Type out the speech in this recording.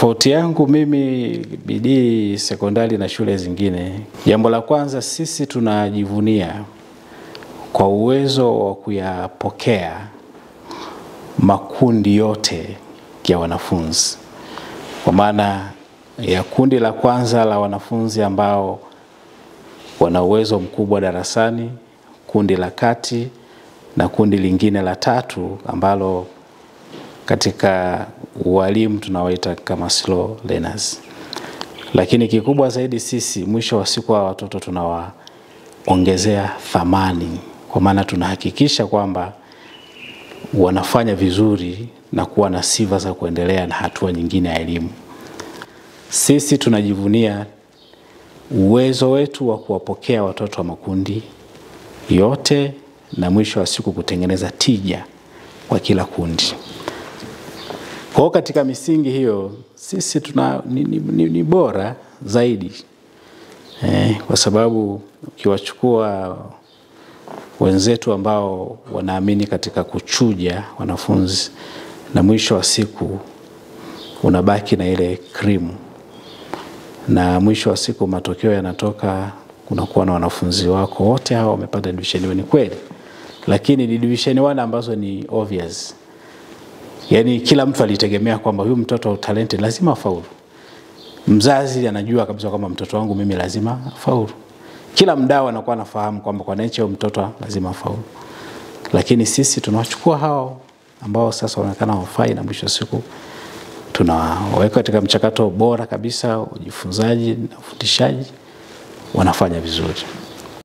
Tofauti yangu mimi Bidii Sekondari na shule zingine, jambo la kwanza sisi tunajivunia kwa uwezo wa kuyapokea makundi yote ya wanafunzi. Kwa maana ya kundi la kwanza la wanafunzi ambao wana uwezo mkubwa darasani, kundi la kati na kundi lingine la tatu ambalo katika walimu tunawaita kama slow learners. Lakini kikubwa zaidi sisi mwisho wa siku wa watoto tunawaongezea thamani, kwa maana tunahakikisha kwamba wanafanya vizuri na kuwa na sifa za kuendelea na hatua nyingine ya elimu. Sisi tunajivunia uwezo wetu wa kuwapokea watoto wa makundi yote na mwisho wa siku kutengeneza tija kwa kila kundi. Kwa katika misingi hiyo sisi tuna ni bora zaidi. Kwa sababu ukiwachukua wenzetu ambao wanaamini katika kuchuja wanafunzi na mwisho wa siku unabaki na ile krimu, na mwisho wa siku matokeo yanatoka, kunakuwa na wanafunzi wako wote hao wamepata division 1 kweli, lakini ni division 1 ambazo ni obvious. Yani kila mtu alitegemea kwamba huyu mtoto wa talented lazima afaulu. Mzazi anajua kabisa kwamba mtoto wangu mimi lazima afaulu. Kila mdau anakuwa anafahamu kwamba kwa nature mtoto lazima afaulu. Lakini sisi tunawachukua hao ambao sasa wanaonekana hawafai na mwisho siku tunawaweka katika mchakato bora kabisa ujifunzaji na ufundishaji, wanafanya vizuri.